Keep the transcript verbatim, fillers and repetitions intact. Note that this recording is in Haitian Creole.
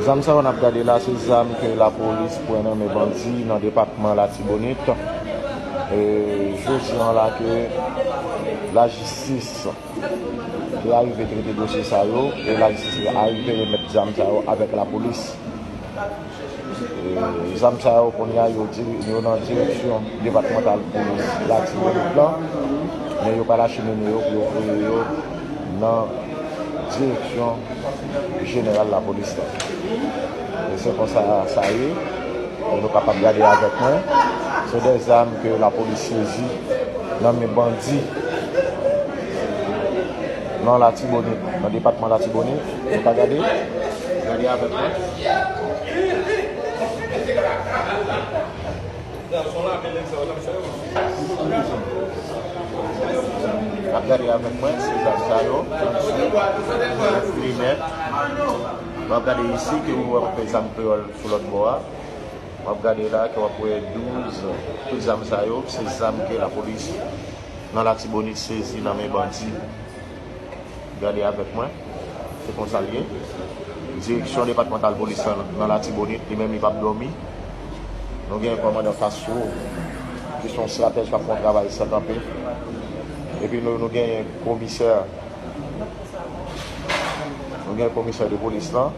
Zam sa yo n ap gade la, se zam ke lapolis pran nan men bandi nan depatman Latibonit. E, jodi an la ke lajistis te arive trete dosye sa yo, e lajistis te arive remèt zam sa yo avèk lapolis. E, zam sa yo kounye a yo diri-, yo nan direksyon depatmantal polis Latibonit lan, men yo pral achemine yo pou yo voye yo nan direksyon jeneral lapolis la. E se konsa sa ye, e nou kapab gade avèk mwen. Se de zam ke lapolis sezi nan men bandi nan Latibonit, nan depatman Latibonit. Nou ka gade? Gade avèk mwen. Ap gade avèk mwen, se zam sa yo, flimè. W ap gade isi ke ou wè zam kreyòl sou lòt bò a. W ap gade la ke w ap wè douz, tout zam sa yo, se zam ke lapolis nan Latibonit sezi nan men bandi. Gade avèk mwen, se konsa l ye. Direksyon depatmantal polis lan nan Latibonit, li menm li p ap dòmi. Nou gen kòmandan Castro, ki se yon estratèj k ap fè yon travay san kanpe. Epi nou, nou gen komisè, nou gen komisè de polis lan.